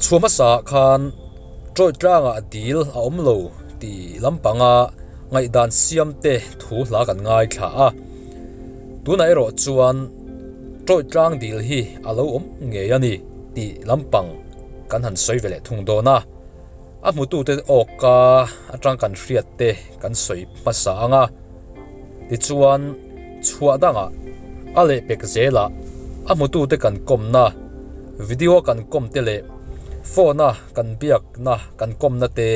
Chhuah hmasa ah khan Troy tlangah dil a awm lo tih lampanga ngaihdan siam te thu hla kan ngaithla a. Tunah erawh chuan Troy tlang dil hi a lo awm ngei a ni tih lampang kan han sawi ve leh thung dawn a. A hmutute awka atang kan hriat te kan sawi hmasa ang a. Tichuan, chhuah dangah a lehpek zelah a hmutute kan kawmna, video kan kawm te leh phone a kan biakna kan kawmna te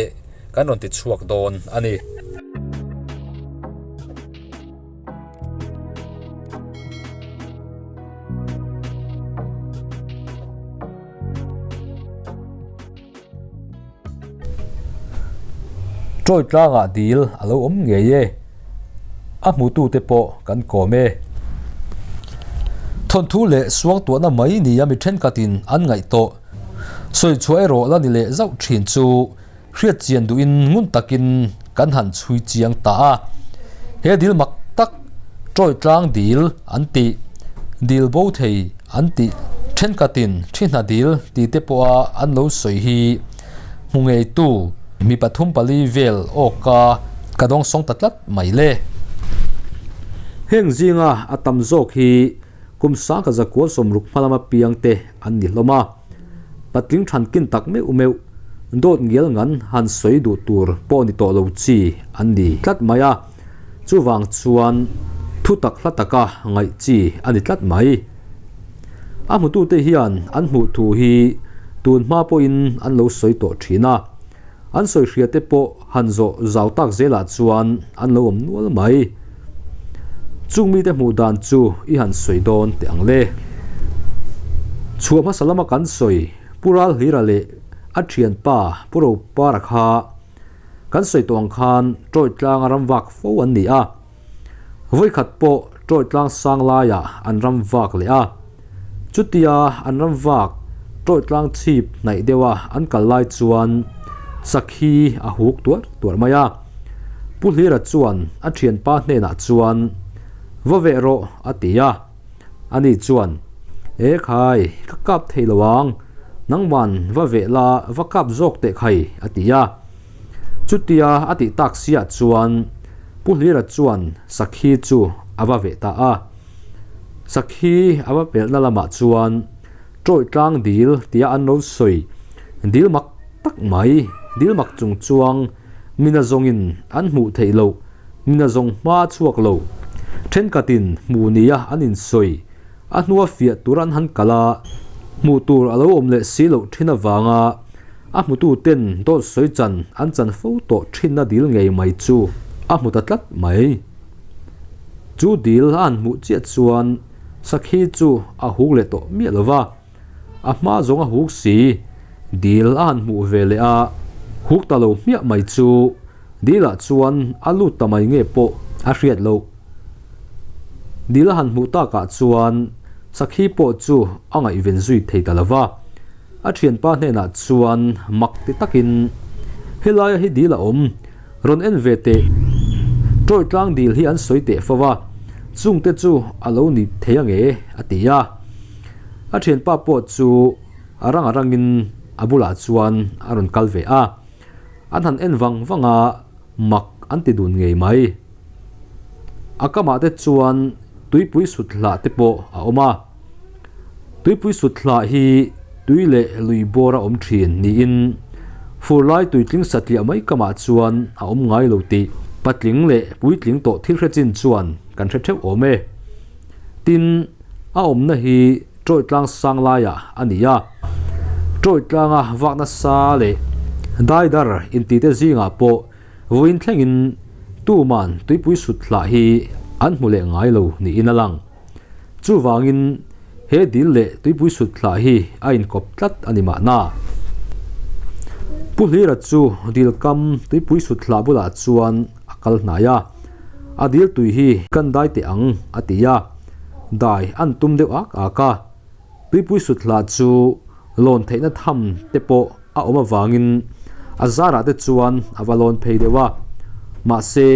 kan rawn ti chhuak dawn a ni. Troy tlangah dil a lo awm ngei e, a hmutute pawh kan kawm e. Thawnthu leh suangtuahna mai nia mi thenkhatin an ngaih tawh. Sawi chhuah erawh la ni leh zauh thin chu hriat chian duhin ngun takin kan han chhui chiang ta a. He dil mak tak Troy tlang dil an tih, dil bo thei an tih thenkhatin thi hna dil ti te pawha an lo sawi hi hmu ngeitu mi pathum pali vel awka ka dawng sawng ta tlat mai le. Heng zinga a tam zawk hi kum sangkhat zakual sawmruk hmalama piang te an ni hlawm a, patling thankin tak meuh meuh dawt ngial ngan han sawi duh tur pawh ni tawh lo chi an ni tlat mai a. Chuvang chuan thu tak hla taka ngaih chi a ni tlat mai. A hmutute hian an hmuh thu hi tun hma pawhin an lo sawi tawh thin a, an sawi hria te pawh han zawh zau tak zelah chuan an lo awm nual mai. Chung mite hmuh dan chu i han sawi dawn teh ang le. Chhuah hmasa lama kan sawi Pu Ralhlira leh a thianpa Pu Ropara kha Kan sawi tawh ang khan Troy tlanga ram vak fo an ni a, vawikhat pawh Troy tlang sang laiah an ram vak leh a. Chutia an ram vak Troy tlang chhip hnaih deuha an kal lai chuan sakhi a huk tuar tuar mai a. Pu Hlira chuan a thianpa hnenah chuan, Va veh rawh a ti a. Ani chuan, E khai, ka kap thei lo ang, nangman va veh la va kap zawk teh khai, a ti a. Chutia a tih tak siah chuan Pu Hlira chuan Sakhi chu a va veh ta a. Sakhi a va pelhna lamah chuan Tawih tlang dil tia an lo sawi dil mak tak mai, dil mak chung chuang mina zawngin an hmuh theih loh, Nuna zawng hma chhuak lo. Thenkhatin hmuh nia an insawi. A hnua fiah tur an han kal a, hmuh tur a lo awm leh si loh thin avanga a hmutu ten dawt sawi chan an chan fo tawh thinna dil ngei mai chu a hmu ta tlat mai. Chu dil a han hmuh chiah chuan Sakhi chu a huk leh tawh miah lo va. A hma zawng a huk si, dil a han hmuh ve leh a, huk ta lo hmiah mai chu dilah chuan a lut ta mai nge pawh a hriat loh. Dil a han hmuh takah chuan Sakhi pawh chu a ngaihven zui thei ta lo va, a thianpa hnenah chuan mak ti takin, Helaia hi dil a awm, rawn en ve teh. Tawih tlang dil hi an sawi teh fo va, chungte chu a lo ni thei ange, a ti a. A thianpa pawh chu a rang a rangin a bulah chuan a rawn kal ve a, an han en vang vang a, mak an ti dun ngei mai. A kamah te chuan tuipui sut hlah te pawh a awm a, tuipui sut hlah hi tui leh lui bawr a awm thin niin fur lai tuitling satliah mai kamah chuan a awm ngai lo tih patling leh puitling tawh thil hre chin chuan kan hre theuh awm e. Tin, a awmna hi Troy tlang sang laiah a ni a. Troy tlanga vak nasa leh daidar intite zingah pawh vawiin thlengin tuman tuipui sut hlah hi an hmu leh ngai lo niin a lang. Chuvangin he dil leh tuipui sut hlah hi a inkawp tlat a ni mahna. Pu Hlira chu dil kam tuipui sut hlah bulah chuan a kal hnai a. A dil tui hi kan dai teh ang, a ti a. Dai an tum deuh ak ak a. Tuipui sut hlah chu lawn theihna tham te pawh a awm avangin a zarah te chuan a va lawn phei deuh a. Mahse,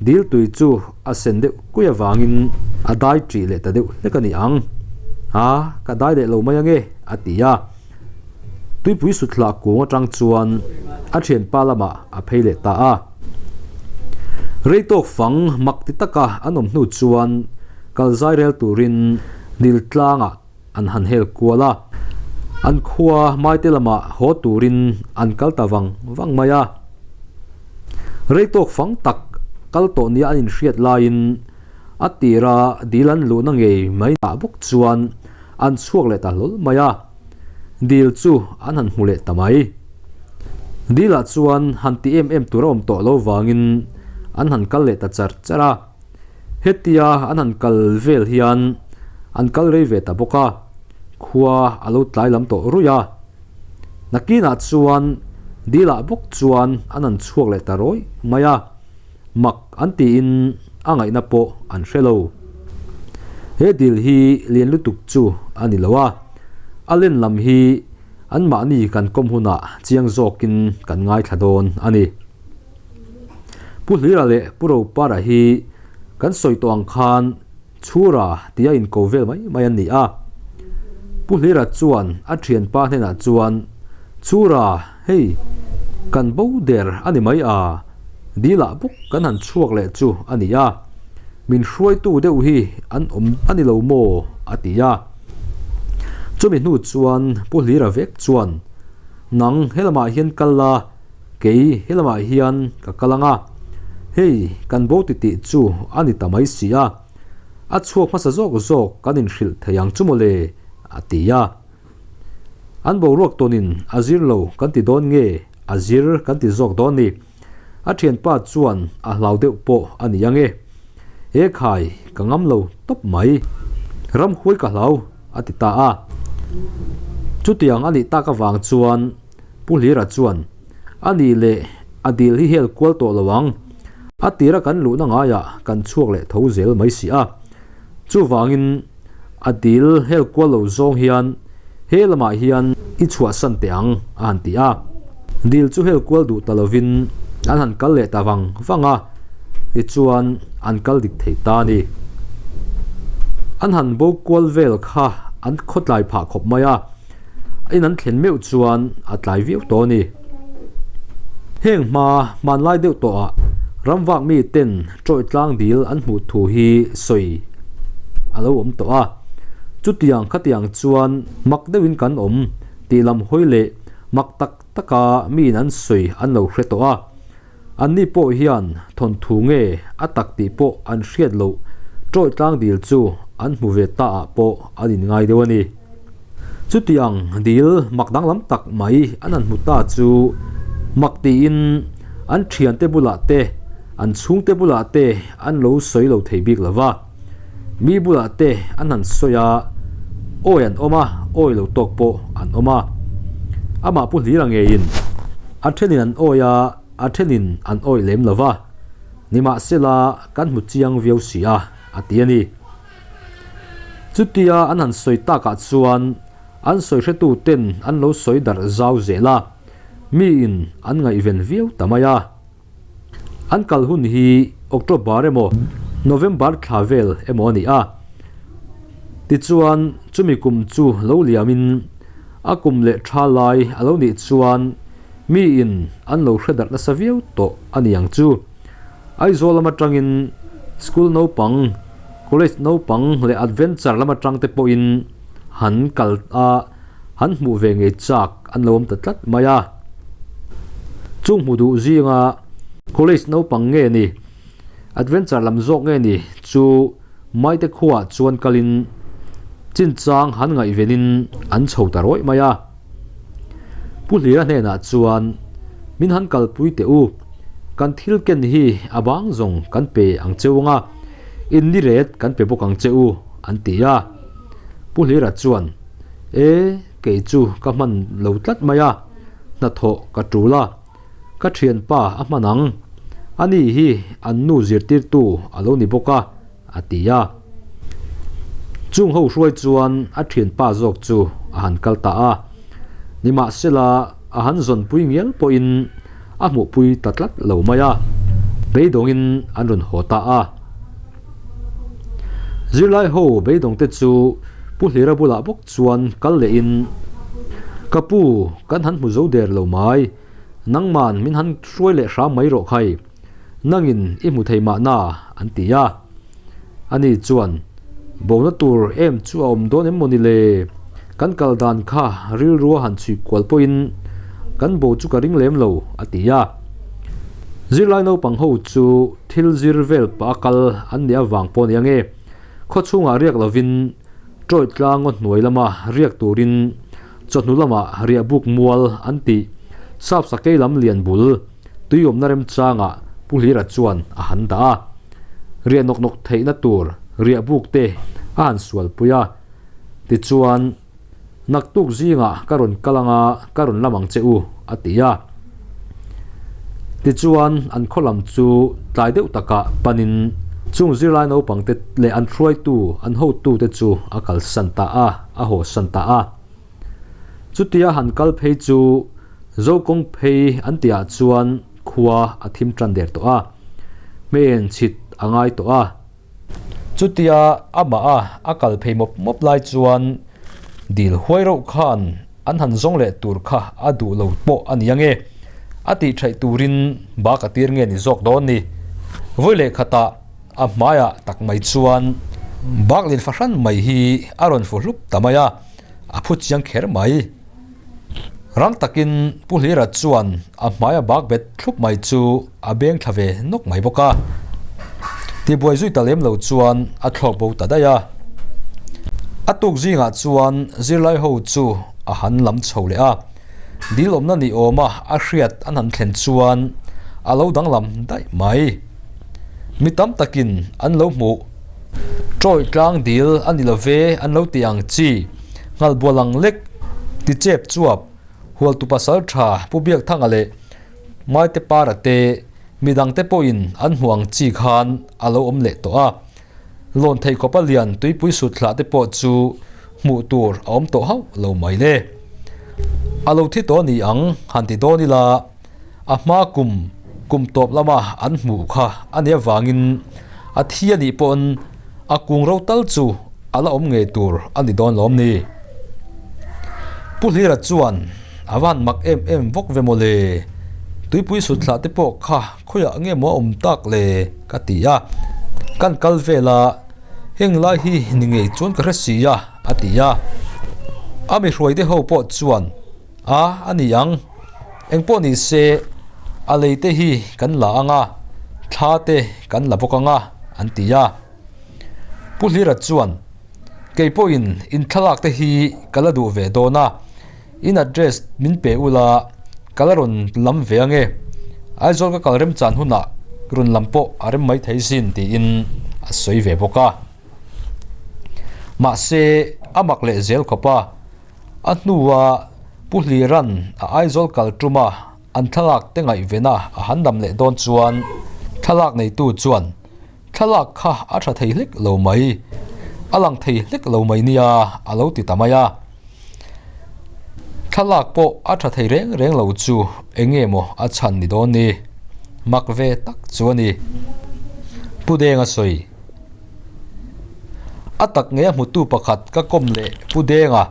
dil tui chu a sen deuh kui avangin a dai ṭih leh ta deuh hlek a ni ang. A, ka dai leh lo mai ange, a ti a. Tuipui suthlah kung atang chuan a thianpa lamah a phei leh ta a. Rei tawk fang mak ti taka an awm hnu chuan kal zai rel turin dil tlangah an han hel kual a. An khua maite lamah haw turin an kal ta vang vang mai a. Rei tawk fang tak kal tawh nia an inhriat laiin a tira dil an luhna ngei mai ah bawk chuan an chhuak leh ta hlawl mai a, dil chu an han hmu leh ta mai. Dilah chuan han ti em em tur a awm tawh lo vangin an han kal leh ta char char a, hetia an han kal vel hian an kal rei ve ta bawk a, khua a lo tlai lam tawh ruih a. Nakinah chuan dilah bawk chuan an han chhuak leh ta rawih mai a. Mak an tiin a ngaihna pawh an hre lo. He dil hi lian lutuk chu a ni lo a, a len lam hi anmahni kan kawm hunah chiang zawkin kan ngaithla dawn a ni. Pu Hlira leh Pu Ropara hi kan sawi tawh ang khan Chhura tia inko vel mai mai an ni a. Pu Hlira chuan a thianpa hnenah chuan, Chhura, hei, kan bo der a ni mai a, dilah bawk kan han chhuak leh chu a ni a, min hruaitu deuh hi an awm a ni lo maw? a ti a. Chumi hnu chuan Pu Hlira vek chuan, Nang helamah hian kal la, Kei helamah hian ka kal ang a, hei kan bo titih chu a ni ta mai si a, a chhuak hmasa zawk zawk kan inhrilh thei ang chu mawle, a ti a. An boruak tawnin a zir lo kan ti dawn nge a zir kan ti zawk dawn ni? A thianpa chuan a hlau deuh pawh a ni ang e. E khai, ka ngam lo tawp mai. Ramhuai ka hlau, a ti ta a. Chutiang a nih tak avang chuan Pu Hlira chuan, A nih leh, a dil hi hel kual tawh lo ang. A tira kan luhna ngaiah kan chhuak leh tho zel mai si a. Chuvangin, a dil hel kual lo zawng hian he lamah hian i chhuahsan teh ang, a han ti a. Dil chu hel kual duh ta lovin an han kal leh ta vang vang a, tichuan an kal dik thei ta a ni. An han bo kual vel kha an khawtlai phah khawp mai a. In an thlen meuh chuan a tlai viau tawh a ni. Heng hma hmanlai deuh tawhah ramvak mi ten tawih tlang dil an hmuh thu hi sawi a lo awm tawh a. Chutiang khatiang chuan mak deuhin kan awm tih lam hawi leh mak tak taka miin an sawi an lo hre tawh a. Anni pawh hian thawnthu nge a tak tih pawh an hriat loh tawih tlang dil chu an hmu ve ta ah pawh an inngai deuh a ni. Chutiang dil mak danglam tak mai an han hmu ta chu mak tiin an thiante bulah te, an chhungte bulah te an lo sawi lo thei bik lo va. Mi bulah te an han sawi a, awi an awm a, awi lo tawk pawh an awm a. Amah Pu Hlira ngeiin a thenin an awi a, a thenin an awi lem lo va. Nimahsela kan hmu chiang viau si a, a ti a ni. Chutia an han sawi takah chuan an sawi hretu ten an lo sawi darh zau zel a, miin an ngaihven viau ta mai a. An kal hun hi October emaw November thla vel emaw a ni a. Tichuan chumi kum chu lo liamin a kum leh tha lai a lo nih chuan miin an lo hre darh nasa viau tawh a ni ang chu. Aizawl lam atangin school naupang, college naupang leh adventure lam atang te pawhin han kal a. Han hmuh ve ngei chak an lo awm ta tlat mai a. Chung hmu duh zinga college naupang nge ni, adventure lam zawk nge ni chu Maite khuaah chuan kalin chinchang han ngaihvenin an chho ta rawih mai a. Pu Hlira hnenah chuan min han kalpui teh u, kan thil ken hi a bang zawng kan pe ang che u anga, in ni ret kan pe bawk ang che u an ti a. Pu Hlira chuan, E, kei chu ka hman lo tlat mai a, hnathawh ka tul a, ka thianpa a hman ang, ani hi an nu zirtirtu a lo ni bawk a, a ti a. Chung ho hruai chuan a thianpa zawk chu a han kal ta a, nimahsela a han zawnpui ngial pawhin a hmuhpui ta tlat lo mai a, beidawngin an rawn haw ta a. Zirlai ho beidawngte chu Pu Hlira bulah bawk chuan kal lehin, Ka pu, kan han hmu zo der lo mai, nangman min han hruai leh hram mai rawh khai, nangin i hmu thei mahna, an ti a. Ani chuan, Bona tur em chu a awm dawn em mawni le? Kan kal dan kha rilrua han chhui kual pawhin kan bo chu ka ring lem lo, a ti a. Zirlai naupang ho chu thil zir vel pah a kal an nih avang pawh a ni ange. Khaw chhungah riak lovin Ṭawih tlang ngaw hnuai lama riak turin chawhnu lamah riah buk mual an tih sap sakei lam lian bul tui awmna remchangah Pu Hlira chuan a han dah a. Riah nawk nawk theihna tur riah buk te a han sual pui a. Tichuan, Naktuk zingah ka rawn kal anga ka rawn lam ang che u, a ti a. Tichuan, an khaw lam chu tlai deuh takah panin chung zirlai naupangte leh an hruaitu, an hotute chu a kalsan ta a, a hawsan ta a. Chutia han kal phei chu Zokawng phei an tihah chuan khua a thim tan der tawh a, hmeichhe chhit a ngai tawh a. Chutia amah a a kal phei mawp mawp lai chuan dil huai reuh khan an han zawng leh tur kha a duh lo pawh a ni ange, a tih theih turin bak a tir nge ni zawk dawn ni. Vawi leh khatah a hmaiah tak mai chuan bak lin fahran mai hi a rawn fu hlup ta mai a, a phu chiang kher mai. Rang takin Pu Hlira chuan a hmaia bak bet thlup mai chu a beng thla ve nawk mai bawk a. Tibuai zui ta lem lo chuan a thlawk bo ta daih a. A tuk zingah chuan zirlai ho chu a han lam chho leh a. Dil awmna ni awma a hriat an han thlen chuan a lo danglam daih mai. Mi tam takin an lo hmuh. Ṭawih tlang dil a ni lo ve an lo ti ang chi. Nghalbual ang lek ti chep chuap Hualtu pasal tha Pu Biakthanga leh Maite Para te midangte pawhin an hmuh ang chi khan a lo awm leh tawh a. Lawn thei khawpa lian tuipui sut hlah te pawh chu hmuh tur a awm tawh hauh lo mai le. A lo thi tawh a ni ang han ti dawn ila a hma kum kum tawp lama an hmuh kha a nih avangin a thi a nih pawhin a kung ro tal chu a la awm ngei tur a ni dawn lawm ni. Pu Hlira chuan a va han mak em em vawk ve mawle, tuipui sut thlah te pawh kha khawiah nge maw a awm tak le ka ti a, kan kal vel a, heng lai hi ni ngei chuan ka hre si a a ti a. A mi hruaite ho pawh chuan A a ni ang. Engpawh ni se, a lei te hi kan la ang a, thla te kan la bawk ang a, an ti a. Pu Hlira chuan, Kei pawhin in thlalak te hi ka la duh ve dawn a, in address min pe ula ka la rawn lam ve ang e. Aizawl ka kal remchan hunah rawn lam pawh a rem mai thei sin tiin a sawi ve bawk a. Mahse, a mak leh zel khawp a. A hnua Pu Hlira'n a Aizawl kal tuma an thlalak te ngaihvena a han dam leh dawn chuan thlalak neitu chuan thlalak kha a tha thei hlek lo mai, a lang thei hlek lo mai nia a lo ti ta mai a. Thlalak pawh a tha thei reng reng lo chu eng nge maw a chhan ni dawn ni? Mak ve tak chu a ni. Pu Denga sawi. A tak ngei a hmutu pakhat ka kawm leh Pu Denga,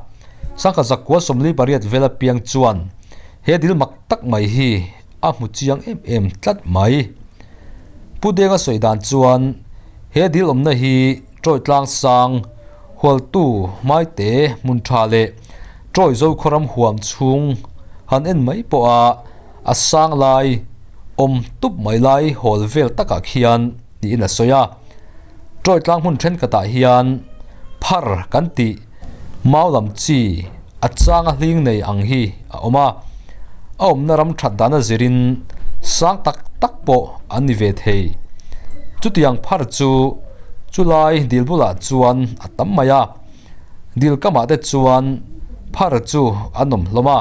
Sangkhat zakua 48 vela piang chuan he dil mak tak mai hi a hmu chiang em em tlat mai. Pu Denga sawi dan chuan he dil awmna hi Ṭawih tlang sang, Hualtu, Maite, hmun tha leh Ṭawih Zokhawram huam chhung han en mai pawha a sang lai awm tup mai lai hawl vel takah khian tiin a sawi a. Ṭawih tlang hmun thenkhatah hian phar kan tih mau lam chi a changa hling nei ang hi a awm a, a awmna ram that dana zirin sang tak tak pawh an ni ve thei. Chutiang phar chu chulai dil bulah chuan a tam mai a, dil kamah te chuan phar chu an awm hlawm a,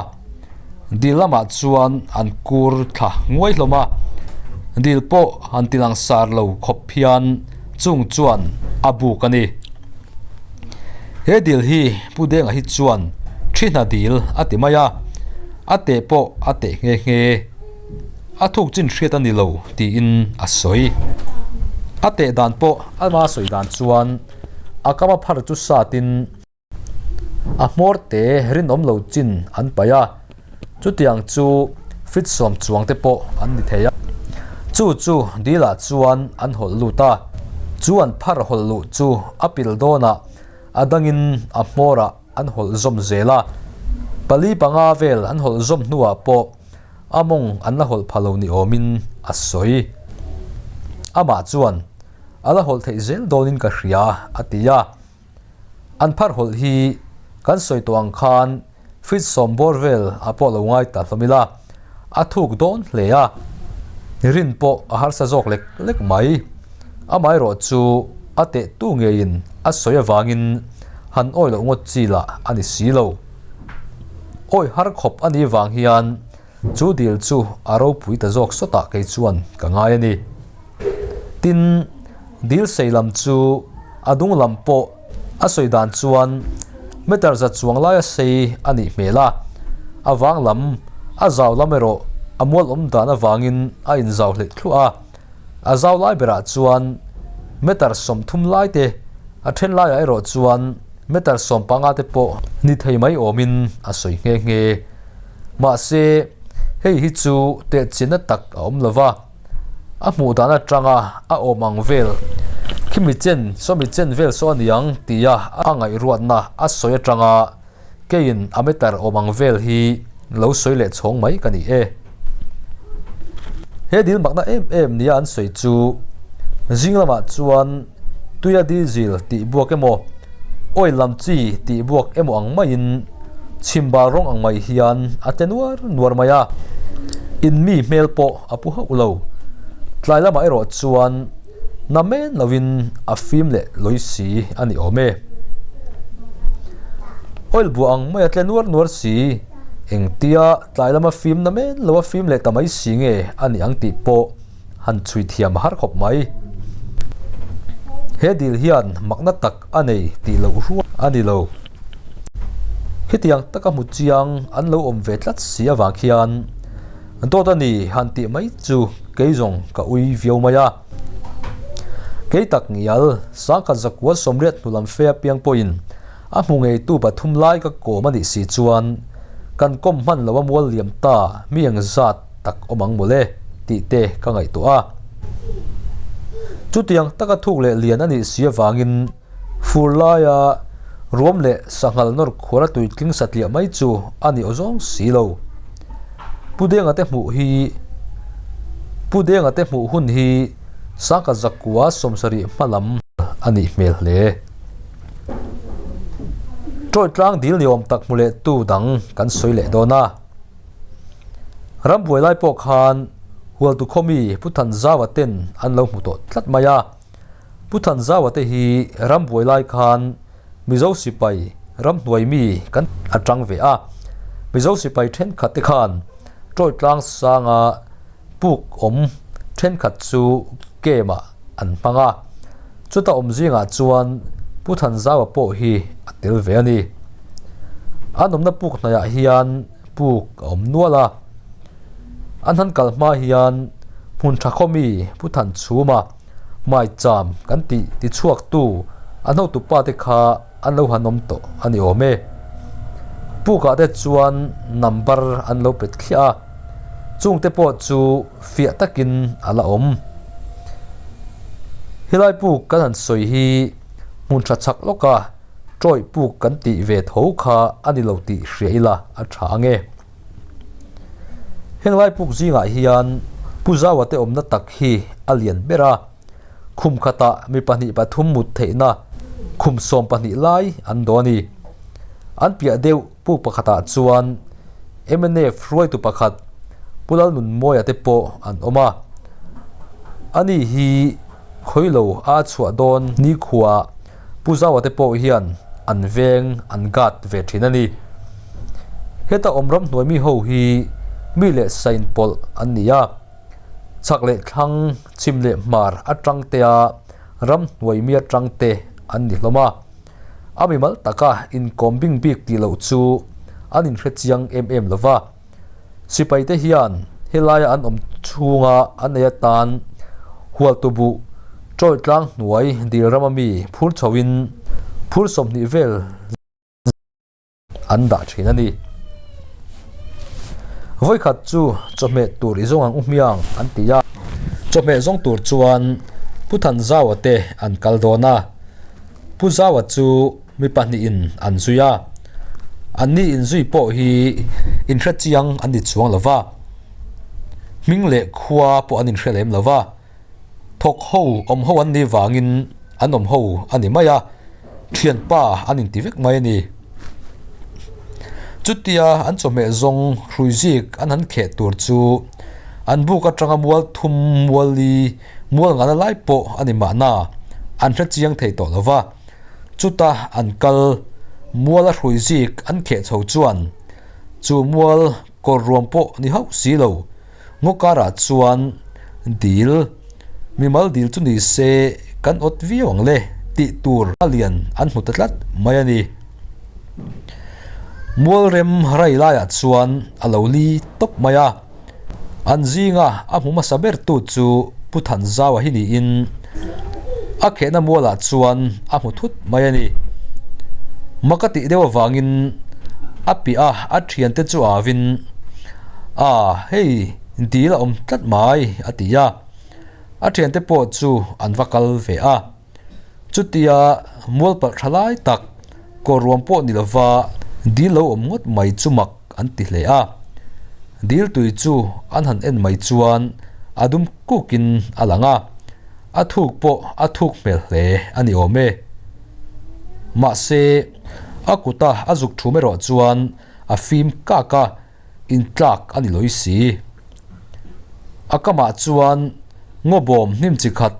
dil lamah chuan an kur thla nguai hlawm a, dil pawh han ti langsar lo khawp hian chung chuan a buk a ni. He dil hi Pu Denga hi chuan thi hna dil a ti mai a, a teh pawh a teh nghe nghe. A thuk chin hriat a ni lo tiin a sawi. A teh dan pawh ama sawi dan chuan a kama phar chu satin. A hmawr te rinawm lo chin an paih a, chutiang chu fit sawm chuang te pawh an ni thei a. Chu chu dilah chuan an hawlh lut a, chu an phar hawlh luh chu a pil dawnah a dangin a hmawrah an hawlh zawm zel a. Pali panga vel an hawlh zawm hnuah pawh a mawng an la hawlh pha lo ni awmin a sawi. Amah chuan a la hawlh theih zel dawnin ka hria a ti a. An phar hawlh hi kan sawi tawh ang khan feet sawm bawr vel a pawh lo ngai ta hlawm ila, a thuk dawn hle a, rin pawh a harsa zawk lek lek mai. Amaherawh chu a tehtu ngeiin a sawi avangin han awi loh ngawt chi lah a ni si lo. Awi har khawp a nih vang hian Chu dil chu a ropui ta zawk sawtah kei chuan ka ngai a ni. Tin, dil sei lam chu a dung lam pawh a sawi dan chuan meter za chuang laia sei a nih hmel a, a vang lam a zau lam erawh a mual awm dan avangin a inzau hleih thluah a, a zau lai berah chuan meter 30 lai te, a then laiah erawh chuan meter 15 te pawh ni thei mai awmin a sawi nghe nghe. Mahse, hei hi chu tehchina tak a awm lo va, a hmuh dan atanga a awm ang vel khimi chen sawmi chen vel saw a ni ang tia a ngaihruatna a sawi atanga keiin a meter awm ang vel hi lo sawi leh chhawng mai ka ni e. He dil makna em em nia an sawi chu zing lamah chuan tuia diesel tih buak emaw oil lam chi tih buak emaw ang maiin chhimbal rawng ang mai hian a tle nuar nuar mai a, in mi hmel pawh a pu hauh lo. Tlai lamah erawh chuan na men lovin a fim leh lawi si a ni awm e. Oil buah ang mai a tle nuar nuar si, engtia tlai lama fim na men lo a fim leh ta mai si nge a ni ang tih pawh han chhui thiam a har khawp mai. He dil hian makna tak a nei tih loh rual a ni lo. Hetiang taka hmu chiang an lo awm ve tlat si avang khian dawt a ni han tih mai chu kei zawng ka ui viau mai a. Kei tak ngial sangkhat zakua sawmriat hnu lam fe apiang pawhin a hmu ngeitu pathum lai ka kawm a nih si chuan kan kawm hman lo a mual liam ta mi eng zat tak awm ang mawle tih te ka ngaihtuah a. Chutiang taka thuk leh lian a nih si avangin fur laia ruam leh sanghal nawr khuar a tui tling satliah mai chu a ni awzawng si lo. Pu Denga te hmuh hi Pu Denga te hmuh hun hi sangkhat zakua 70 hma lam a nih hmel hle. Ṭawih tlang dil ni awm tak hmu leh tu dang kan sawi leh dawn a. Rambuai lai pawh khan Hualtu khawmi Pu Thanzaua ten an lo hmu tawh tlat mai a. Pu Thanzaua te hi rambuai lai khan Mizo sipai ramhnuai mi kan a tang ve a. Mizo sipai thenkhat te khan Ṭawih tlang sanga puk awm thenkhat chu camp ah an hmang a. Chuta awm zingah chuan Pu Thanzaua pawh hi a tel ve a ni. An awmna puk hnaiah hian puk a awm nual a. An han kal hma hian hmun tha khawmi Pu Thanchhuma maicham kan tih tichhuaktu an hotupa te kha an lo han awm tawh a ni awm e. Pukah te chuan number an lo pet thliah a, chungte pawh chu fiah takin a la awm. Helai puk kan han sawi hi hmun tha chak lawka tawih puk kan tih ve tho kha a ni lo tih hria ila a tha ang e. Heng lai puk zingah hian Pu Zaua te awmna tak hi a lian ber a, khum khatah mi pahnih pathum mut theihna khum 12 lai an dawn a ni. An piah deuh puk pakhatah chuan mnf hruaitu pakhat Pu Lalnunmawia te pawh an awm a, ani hi khawilo a chhuah dawn nikhuaah Pu Zaua te pawh hian an veng an guard ve thin a ni. Heta awm ramhnuai mi ho hi mi leh sain pawlh an ni a, chhak leh thlang chhim leh hmar atang te a ramhnuai mi atang te an ni hlawm a. A mimal taka inkawm bing bik tih loh chu an inhre chiang em em lo va. Sipai te hian helaia an awm chhunga an ei atan hualtu buh tawih tlang hnuai dil rama mi phur chhoin phur 20 vel. an dah thin a ni. Vawikhat chu chawhmeh tur i zawng ang u hmiang an ti a. Chawhmeh zawng tur chuan Pu Thanzaua te an kal dawn a. Pu Zaua chu mi pahnihin an zui a. Anni inzui pawh hi inhre chiang an ni chuang lo va. Hming leh khua pawh an inhre lem lo va. Thawk ho awm ho an nih vangin an awm ho a ni mai a, thianpa an inti vek mai a ni. Chutia an chawhmeh zawng hrui zik an han kheh tur chu an buk atanga mual thum mual li mual ngana lai pawh a ni mahna an hre chiang thei tawh lo va. Chuta an kal muala hrui zik an kheh chho chuan chu mual kawr ruam pawh ni hauh si lo. Ngaw karah chuan dil, mimal dil chu ni se kan awt viau ang le tih tur a lian an hmu ta tlat mai a ni. Mualrem rai laiah chuan a lo li tawp mai a, an zinga a hmu hmasa ber tu chu Pu Thanzaua hi niin a khehna mualah chuan a hmu thut mai a ni. Mak a tih deuh avangin a piah a a thiante chu avin A, hei dil a awm tlat mai a ti a. A thiante pawh chu an va kal ve a. Chutia mual palh tha lai tak kawr ruam pawh ni lova dil lo awm ngawt mai chu mak an ti hle a. Dil tui chu an han en mai chuan a dum kukin a lang a, a thuk pawh a thuk hmel hle a ni awm e. Mahse, a kuta a zuk thum erawh chuan a fim kak a, intlak a ni lawi si. A kamah chuan ngaw bawm hnim chi khat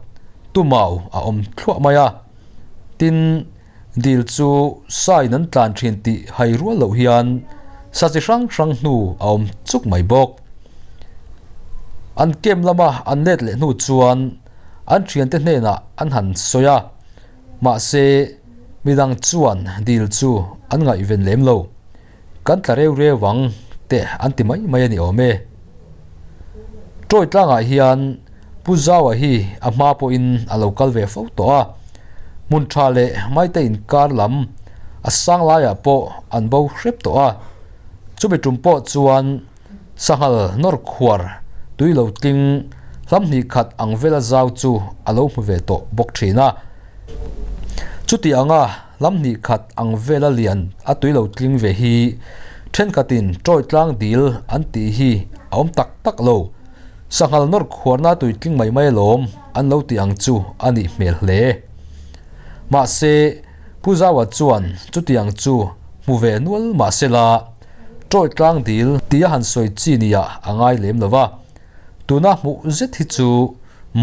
tumau a awm thluah mai a, tin, dil chu sain an tlan thin tih hai rual loh hian sa chi hrang hrang hnu a awm chuk mai bawk. An camp lama an let leh hnu chuan an thiante hnenah an han sawi a, mahse midang chuan dil chu an ngaihven lem lo. Kan tla reu reu ang te an ti mai mai a ni awm e. Tawi tlangah hian Pu Zaua hi a hma pawhin a lo kal ve fo tawh a, hmun tha leh maite inkar lam a sang laiah pawh an bo hrep tawh a. Chumi tum pawh chuan sanghal nawr khuar tui lo tling hlam hnih khat ang vela zau chu a lo hmu ve tawh bawk thin a. Chuti anga Lam hnih khat ang vela lian a tui lo tling ve hi thenkhatin tawi tlang dil an tih hi a awm tak tak lo. Sanghal nawr khuarna tui tling mai mai alawm an lo tih ang chu a nih hmel hle. Mahse, Pu Zaua chuan chutiang chu hmu ve nual mahsela tawi tlang dil tia han sawi chi nia a ngai lem lo va. Tuna hmuh zet hi chu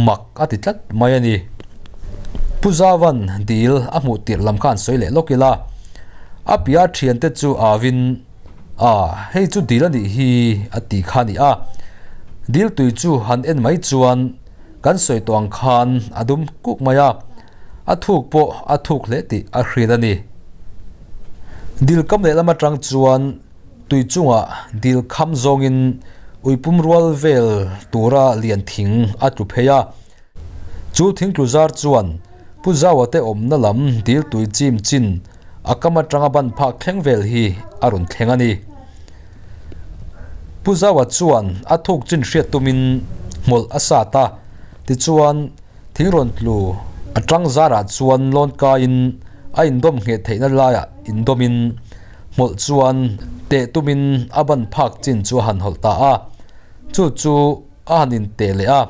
mak a ti tlat mai a ni. Pu Zavan dil a hmuh tirh lam khan sawi leh lawk ila, a piah thiante chu avin, A, hei chu dil a nih hi a ti kha a ni a. Dil tui chu han en mai chuan kan sawi tawh ang khan a dum kuk mai a, a thuk pawh a thuk hle tih a hriat a ni. Dil kam lehlam atang chuan Tui chungah dil kham zawngin uipum rual vel tura lian thing a tlu phei a. Chu thing tlu zar chuan Pu Zaua te awmna lam dil tui chim chin a kam atanga ban phak thleng vel hi a rawn thleng a ni. Pu Zaua chuan a thuk chin hriat tumin hmawlh a sat a, tichuan thing rawn tlu atang zarah chuan lawn kaiin a indawm ngheh theihna laiah indawmin Hmawlh chuan teh tumin a ban phak chin chu a han hawlh ta a, chu chu a han inteh leh a,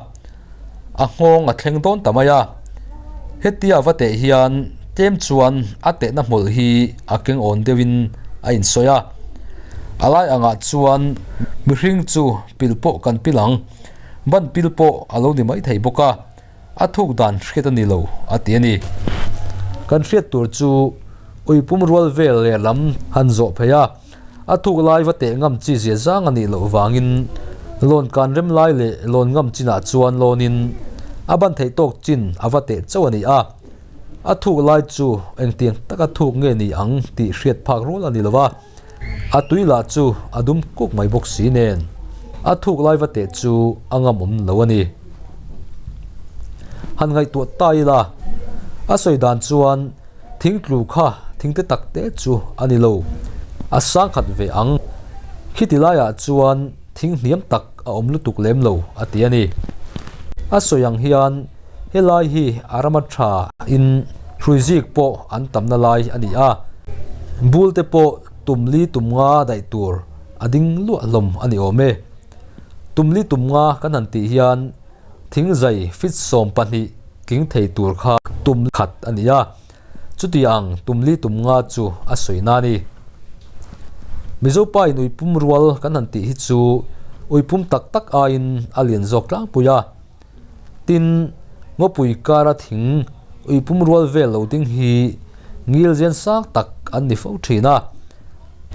a nghawng a thleng dawn ta mai a. Hetia va teh hian tlem chuan a tehna hmawlh hi a keng awn deuhin a insawi a, a lai angah chuan mihring chu pil pawh kan pil ang, ban pil pawh a lo ni maithei bawk a. A thuk dan hriat a ni lo, a ti a ni. Kan hriat tur chu ui pum rual vel leh lam han zawh phei a, a thuk lai va teh ngam chi zia zang a nih loh vangin lawn kan rem lai leh lawn ngam chinah chuan lawnin a ban theih tawk chin a va teh chauh a ni a. A thuk lai chu engtiang taka thuk nge ni ang tih hriat phak rual a ni lo va, a tui lah chu a dum kuk mai bawk si nen a thuk lai va teh chu a ngam awm lo a ni. Han ngaihtuah ta ila, a sawi dan chuan thing tlu kha thing te tak te chu a ni lo. A sang khat ve ang. Khiti laiah chuan thing hniam tak a awm lutuk lem lo a ti a ni. A sawi ang hian helai hi a rama tha in hrui zik pawh an tamna lai a ni a, bul te pawh tum li tum nga daih tur a ding luah hlawm a ni awm e. Tum li tum nga kan han tih hian thing zai fit 12 tling thei tur kha tum khat a ni a, chuti ang tum li tum nga chu a sawi na a ni. Mizo pa in uipum rual kan han tih hi chu uipum tak tak aiin a lian zawk tlangpui a. Tin, ngawpui kara thing uipum rual vel lo ding hi ngil zian sang tak an ni fo thin a.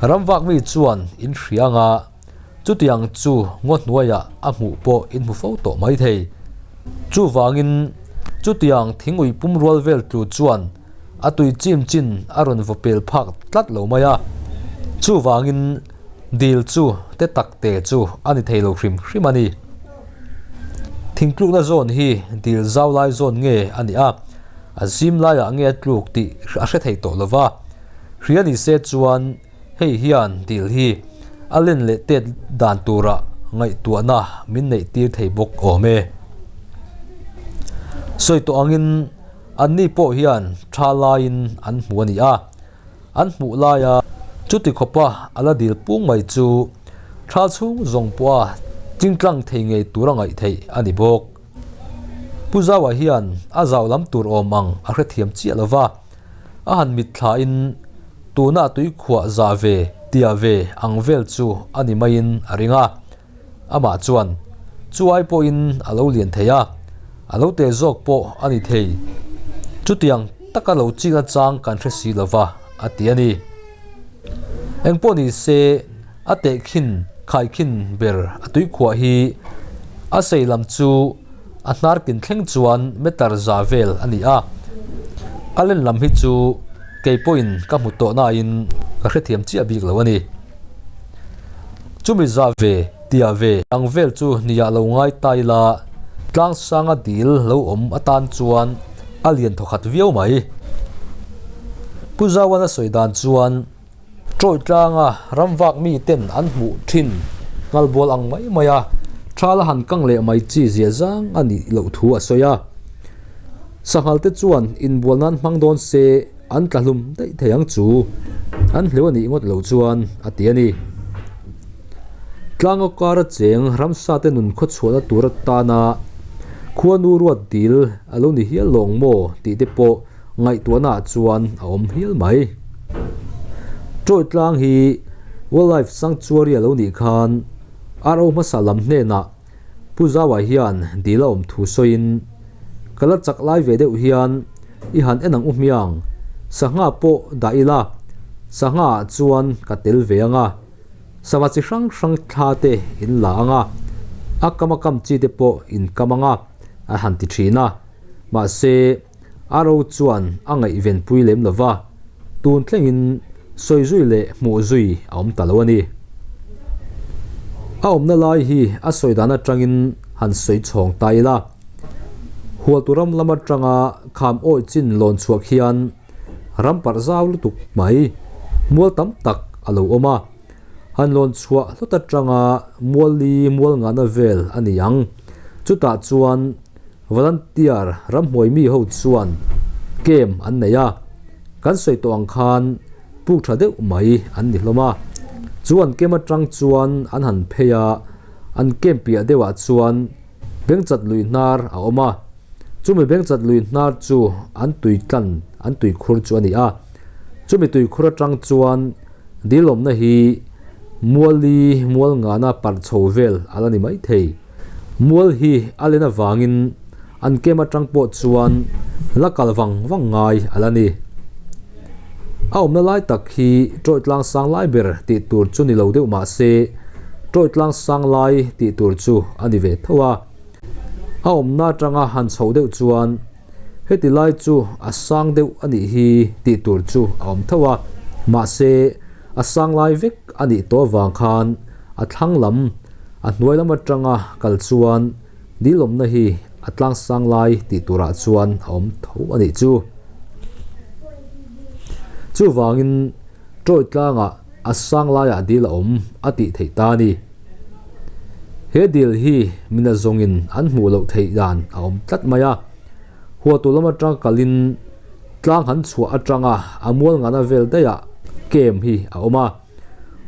Ramvak mi chuan in hria anga chutiang chu ngaw hnuaiah a hmuh pawh in hmu fo tawh mai thei. Chuvangin chutiang thing uipum rual vel tlu chuan a tui chim chin a rawn vaw pel phak tlat lo mai a. Chuvangin dil chu te tak te chu a ni thei lo hrim hrim a ni. Thingtlukna zawn hi dil zau lai zawn nge a nih a, a zim laiah nge a tluk tih a hre thei tawh lo va. Hria ni se chuan hei hian dil hi a len leh tet dan tura ngaihtuahna min neih tir thei bawk awm e. Sawi tawh angin anni pawh hian tha laiin an hmu a ni a, an hmuh laia chuti khawpa a la dil pung mai chu tha chhung zawng pawha chingtlang thei ngei tura ngaih theih a ni bawk. Pu Zaua hian a zau lam tur awm ang a hrethiam chiah lo va, a han mit thlain tuna tuikhuah zah ve tia ve ang vel chu a ni maiin a ring a. Amah chuan chu ai pawhin a lo lian thei a, a lo te zawk pawh a ni thei. Chutiang taka lo chikna chang kan hre si lo va, a ti a ni. Engpawh ni se, a tehkhin khaikhin ber a tuikhuah hi a sei lam chu a hnar kin thleng chuan meter za vel a ni a. A len lam hi chu kei pawhin ka hmu tawh nain ka hrethiam chiah bik lo a ni. Chumi za ve tia ve ang vel chu nia lo ngai ta ila, tlang sanga dil lo awm atan chuan a lian thawkhat viau mai. Pu Zauan a sawi dan chuan Ṭawih tlanga ramvak miten an hmuh ṭhin ngalbual ang mai mai a, ṭhala han kang leh mai chi zia zang a nih loh thu a sawi a. Sanghal te chuan inbual nan hmang dawn se an tla hlum daih thei ang chu, an hleuh a nih ngawt loh chuan a ti a ni. Tlangaw kara cheng ramsa te nun khawchhuahna tur atana khuanu ruat dil a lo ni hial lawng maw tih te pawh ngaihtuahna ah chuan a awm hial mai. Ṭawih tlang hi Wildlife Sanctuary a lo nih khan RO hmasa lam hnenah Pu Zaua hian dil a awm thu sawiin, Ka la chak lai ve deuh hian i han en ang u hmiang, sangha pawh dah ila, sangha ah chuan ka tel ve ang a, sava chi hrang hrang thla te in la ang a, a kam a kam chi te pawh in kam ang a, a han ti thin a. Mahse, A ro chuan a ngaihven pui lem lo va, tun thlengin sawi zui leh hmuh zui a awm ta lo a ni. A awmna lai hi a sawi dan atangin han sawi chhawng ta ila, Hualtu ram lam atanga kham awih chin lawn chhuak hian ram parh zau lutuk mai mual tam tak a lo awm a, han lawn chhuah hlawt atanga mual li mual ngahna vel a ni ang. Chutah chuan Volunteer ramhmuai mi ho chuan camp an nei a, kan sawi tawh ang khan puk tha deuh mai an ni hlawm a. Chu an camp atang chuan an han phei a, an camp piah deuhah chuan bengchat lui hnar a awm a. Chumi bengchat lui hnar chu an tui tlan, an tui khur chu a ni a. Chumi tui khur atang chuan dilawmna hi muali mual ngana parh chho vel a la ni maithei. Mual hi a len avangin an kem atang pawh chuan la kal vang vang ngai a la ni. A awmna lai tak hi Ṭawih tlang sang lai ber tih tur chu ni lo deuh mah se Ṭawih tlang sang lai tih tur chu a ni ve tho a. A awmna atanga han chhoh deuh chuan heti lai chu a sang deuh a nih hi tih tur chu a awm tho a. Mahse a sang lai vek a nih tawh avang khan a thlang lam A hnuai lam atanga kal chuan dilawmna hi a tlang sang lai tih turah chuan a awm tho a nih chu. Chuvangin Ṭawih tlangah a sang laiah dil a awm a tih theih ta a ni. He dil hi mina zawngin an hmuh loh theih dan a awm tlat mai a, huatu lam atang kalin tlang han chhuah atanga a mual ngana vel daihah kem hi a awm a,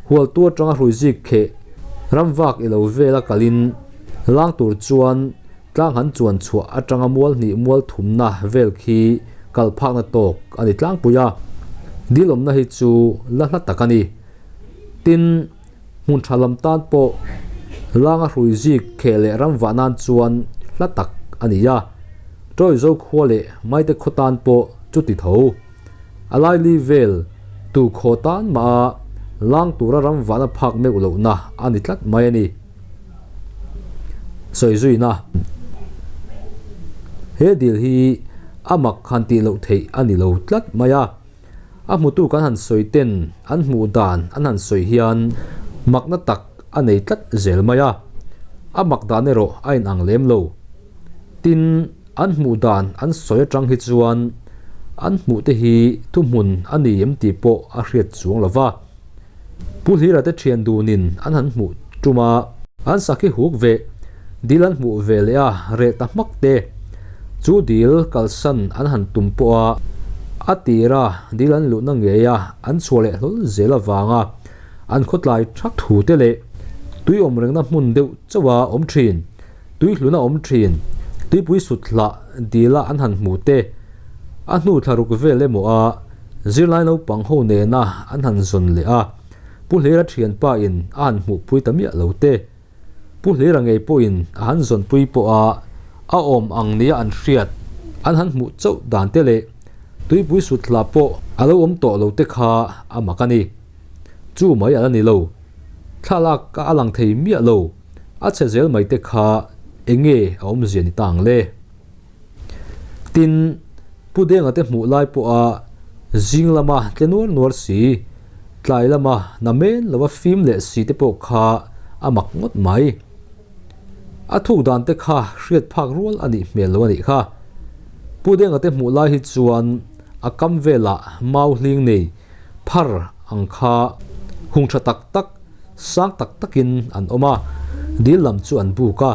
hualtu atanga hruizik kheh ramvak ilo vela kalin lang tur chuan Tlang han chuan chhuah atanga mual hnih mual thumna vel khi kal phakna tawk a ni tlangpui a, dil awmna hi chu la hla tak a ni. Tin, hmun tha lam tan pawh langa hrui zik kheh leh ram vah nan chuan hla tak a ni a, Tawizo khua leh Maite khaw tan pawh chuti tho. A laili vel tu khaw tan mah a lang tura ram vahna phak meuh lohna a ni tlat mai a ni. Sawi zuina, He dil hi a mak han tih loh theih a ni lo tlat mai a, a hmutu kan han sawi ten an hmuh dan an han sawi hian makna tak a nei tlat zel mai a, a mak dan erawh a inang lem lo. Tin, an hmuh dan an sawi atang hi chuan an hmuh te hi thuhmun a ni em tih pawh a hriat chuang lo va. Pu Hlira te thian dunin an han hmuh tum a. An sakhi huk ve, dil an hmuh ve leh a reh ta hmak te. Chu dil kalsan an han tum pawh a, a tira dil an luhna ngei a an chhuah leh hlawl zel avanga an khawtlai thak thu te leh tui awm rengna hmun deuh chauh a awm thin, tui hluna awm thin, tuipui sut hlah dila an han hmu te, a hnu thlaruk vel emaw a Zirlai naupang ho nena an han zawn leh a, Pu Hlira thianpa in a han hmuhpui ta miah lo te. Pu Hlira ngei pawhin a han zawnpui pawh a, a awm ang nia an hriat, an han hmuh chauh dan te leh tuipui sut hla pawh a lo awm tawh lo te kha a mak a ni. Chu mai a la ni lo. Thlalak a lang thei miah lo, a chhe zel mai te kha enge a awmzia ni ta ang le? Tin, Pu Denga te hmuh lai pawha zing lama tle nuar nuar si, tlai lama na men lova fim leh si te pawh kha a mak ngawt mai. A thuk dan te kha hriat phak rual a nih hmel lo a nih kha. Pu Denga te hmuh lai hi chuan a kam velah mau hling nei phar ang kha hung tha tak tak, sang tak takin an awm a, dil lam chu an buk a.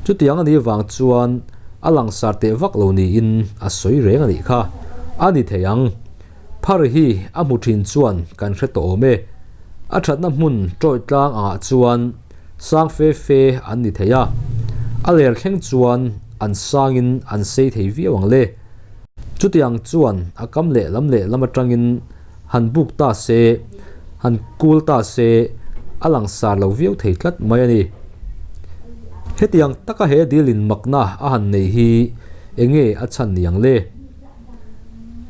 Chutiang a nih vang chuan a langsar teh vak lo niin a sawi reng a nih kha. A ni thei ang. Phar hi a hmu thin chuan kan hre tawh awm e. A thatna hmun tawih tlang angah chuan sang fe fe an ni thei a. A ler thleng chuan an sangin an sei thei viau ang le. Chutiang chuan a kam lehlam lehlam atangin han buk ta se, han kul ta se, a langsar lo viau thei tlat mai a ni. Hetiang taka he dil in makna a han nei hi enge a chhan ni ang le?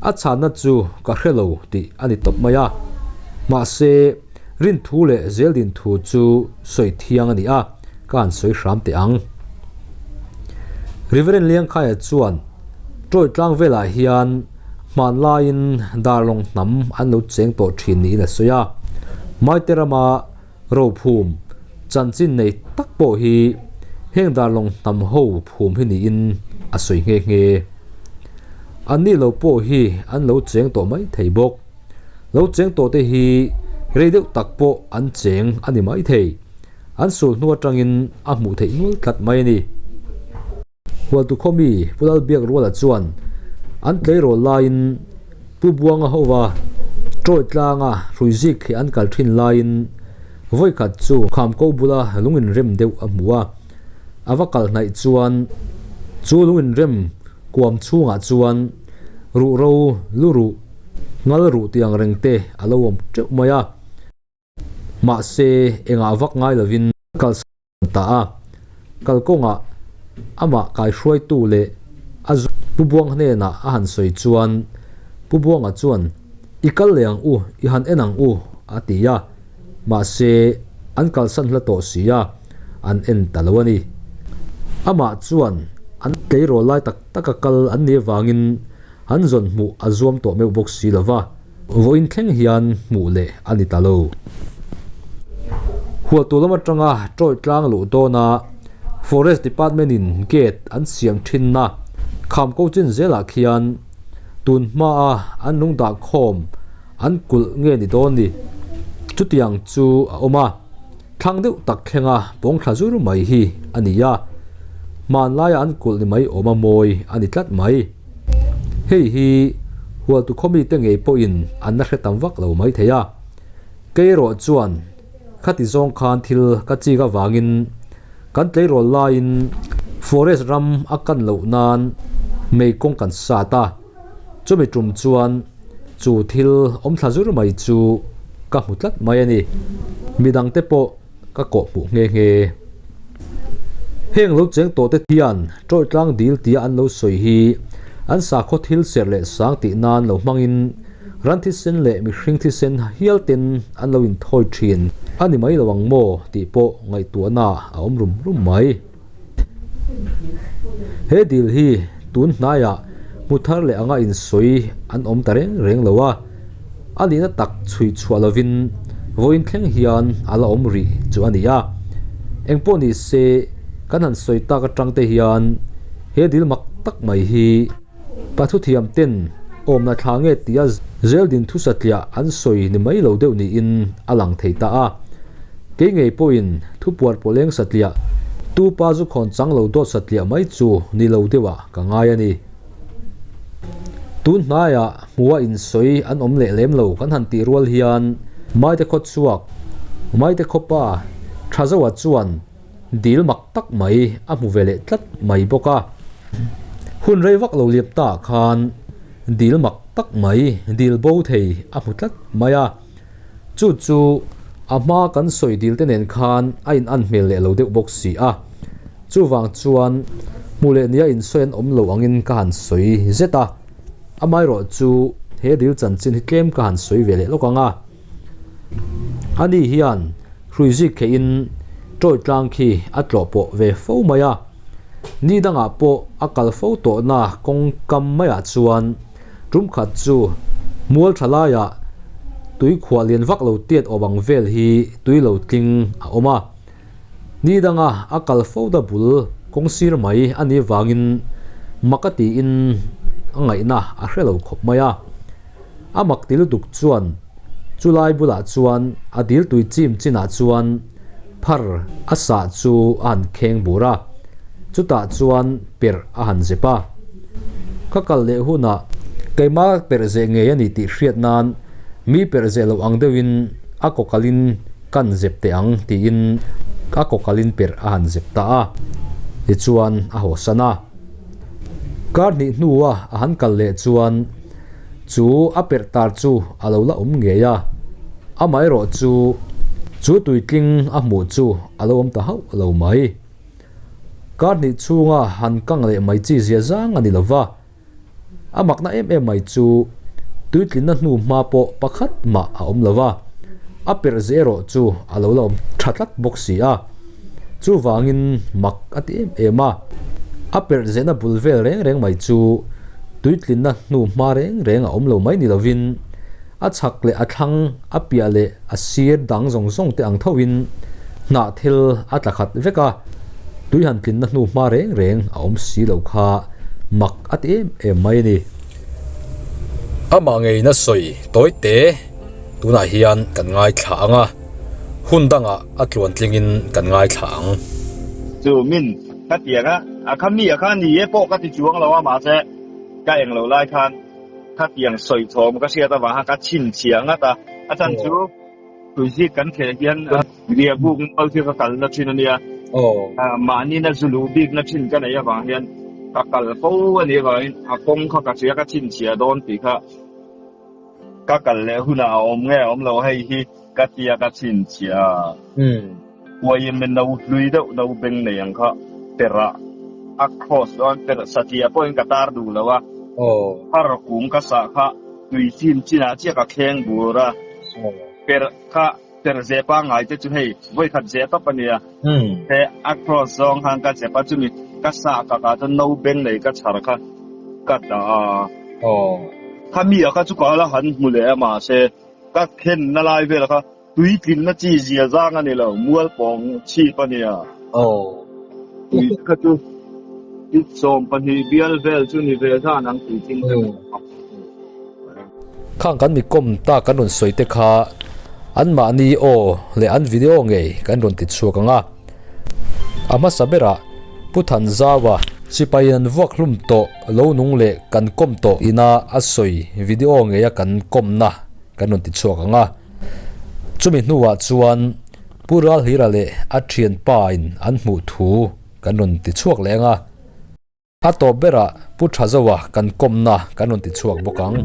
A chhanna chu ka hre lo tih a ni tawp mai a. Mahse, rinthu leh zeldin thu chu sawi thiang a ni a, ka han sawi hram teh ang. Reverend Liangkhaia chuan Ṭawih tlang velah hian hmanlaiin darlawng hnam an lo cheng tawh ṭhin niin a sawi a. Maite rama rophum chanchin nei tak pawh hi heng darlawng hnam ho phum hi niin a sawi nghe nghe. Anni lo pawh hi an lo cheng tawh mai thei bawk. Lo cheng tawh te hi rei deuh tak pawh an cheng a ni mai thei. An sul hnu atangin a hmuh theih nual tlat mai a ni. Hualtu khawmi Pu Lalbiak Ruala chuan an tleirawl laiin Pu Buanga hova Ṭawih tlanga hruizik hi an kal ṭhin laiin vawikhat chu Khamko bula lung inrem deuh a hmu a. A va kal hnaih chuan chu lung inrem kuam chhungah chuan ruhro, luruh, ngal ruh tih ang reng te a lo awm teuh mai a. Mahse, engah vak ngai lovin kal ta a, kalkawngah amah kaihruaitu leh a Pu Buang hnenah a han sawi chuan Pu Buanga chuan, I kal leh ang u, i han en ang u, a ti a, mahse an kalsan hla tawh si a, an en ta lo a ni. Amah chuan an tleirawl lai tak taka kal an nih avangin an zawn hmuh a zuam tawh meuh bawk si lo va. Vawiin thleng hian hmuh leh a ni ta lo. Hualtu lam atanga tawih tlang luh dawna Forest Department in gate an siam thinna Khamko chin zelah khian tun hmaa an lung dah khawm an kulh nge ni dawn ni? Chutiang chu a awm a, thlang deuh tak thlenga pawng thla zur mai hi a ni a, hmanlaia an kulh ni mai awma mawi a ni tlat mai. Hei hi hualtu khawmite ngei pawhin an la hre tam vak lo mai thei a, kei erawh chuan khati zawng khan thil ka chik avangin kan tleirawl laiin forest ram a kan loh nan mei kawng kan sat a, chumi tum chuan chu thil awm thla zur mai chu ka hmu tlat mai a ni. Midangte pawh ka kawh hmuh nghe nghe. Heng lo cheng tawh te hian Tawitlang dil tia an lo sawi hi an sakhaw thil serh leh sang tih nan lo hmangin ran thisen leh mihring thisen hial ten an lo inthawi thin a ni mai lo ang maw tih pawh ngaihtuahna a awm rum rum mai. He dil hi tun hnaiah hmu thar leh anga insawi an awm ta reng reng lo a, a nihna tak chhui chhuah lovin vawiin thleng hian a la awm rih chu a ni a. Engpawh ni se kan han sawi tak atang te hian he dil mak tak mai hi pathu thiam ten awmna thla nge tia zeldin thusatliah an sawi ni mai lo deuh niin a lang thei ta a. Kei ngei pawhin thupuar pawleng satliah tu pa zu khawn chang lo dawt satliah mai chu ni lo deuhah ka ngai a ni. Tun hnaiah hmuha insawi an awm leh lem lo kan han tih rual hian Maite khaw chhuak, Maite khawpa tha zoa chuan dil mak tak mai a hmu ve leh tlat mai bawk a. Hun rei vak lo liam ta khan dil mak tak mai dil bo thei a hmu tlat mai a. Chu chu a hma kan sawi dil te nen khan a in an hmel leh lo deuh bawk si a. Chuvang chuan hmu leh nia insawi an awm lo angin ka han sawi zet a. Amaherawh chu he dil chanchin hi tlem ka han sawi ve leh lawk ang a. Ani hian hrui zik theihin Tawi tlang khi a tlawh pawh ve fo mai a. Ni dangah pawh a kal fo tawhna kawngkam maiah chuan Tum khat chu mual tha laiah tui khuah lian vak lo tiat awm ang vel hi tui lo tling a awm a. Ni danga a kal fo da bul kawng sir mai a nih vangin mak a tiin a ngaihna a hre lo khawp mai a. A mak ti lutuk chuan chu lai bulah chuan a dil tui chim chinah chuan phar a sah chu a han kheng bur a, chutah chuan perh a han zep a. Ka kal leh hunah keimah perh zeh ngei a ni tih hriat nan mi perh zeh loh ang deuhin a kaw kalin kan zep teh ang tiin a kaw kalin perh a han zep ta a, tichuan a hawsan a. Kar hnih hnua a han kal leh chuan chu a perh tar chu a lo la awm ngei a, amaherawh chu chu tuitling a hmuh chu a lo awm ta hauh lo mai. Kar hnih chhunga han kang leh mai chi zia zang a ni lo va, a makna em em mai chu tuitlinna hnu hma pawh pakhat mah a awm lo va, a perh zeh erawh chu a lo la awm tha tlat bawk si a. Chuvangin mak a ti em em a, a perh zehna bul vel reng reng mai chu tuitlinna hnu hma reng reng a awm lo mai ni lovin a chhak leh a thlang a piah leh a sir dang zawng zawng te ang thoin hnah thil a tla khat vek a, tui han tlinna hnu hma reng reng a awm si lo kha mak a ti em em mai a ni. Amah ngeina sawi tawi te tunah hian kan ngaithla ang a, hun dangah a tluan tlingin kan ngaithla ang. Chu min ka tiang a, a kha mi a kha ni e pawh ka ti chuang lo a mahse ka eng lo lai khan khatiang sawi thawm ka hriat avang khan ka chhinchhiah ngat a, a chan chu tuizik kan thleh hian ria buk mual khi ka kalna thin a nia, mahni na zu luh bikna thin ka neih avang hian ka kal fo a nih avangin a kawng kha ka hria ka chhinchhiah dawn tih kha ka kal leh hunah a awm nge a awm lo hei hi ka tia ka chhinchhiah a. Uaiin no hlui deuh no beng nei ang kha perh ah a cross dawn perh satliah pawhin ka tar duh lo a, har kung ka sah kha tui chim chin ah chiah ka thleng bur a, perh kha perh zeh pangngai te chu hei vawikhat zeh tawp a nia, he a cross zawng khan ka zep a chumi ka sah kak ah chuan no beng nei ka chhar kha ka dah a, khami ah kha chu ka la han hmu leh a mahse ka khenna lai vel kha. Tuitlinna chi zia zang a ni lo, mual pawng chhip a nia. Tui kha chu 12 bial vel chu ni ve zan ang tuitling te pawh. Khang kan mi kawm ta kan rawn sawi te kha anmahni aw leh an video ngei kan rawn ti chhuak ang a. A hmasa berah Pu Thanzaua sipai an vuak hlum tawh lo nung leh kan kawm tawh ina a sawi video ngeia kan kawmna kan rawn ti chhuak ang a. Chumi hnuah chuan Pu Ralhlira leh a thianpa in an hmuh thu kan rawn ti chhuak leh ang a. A tawp berah Pu Thazaua kan kawmna kan rawn ti chhuak bawk ang.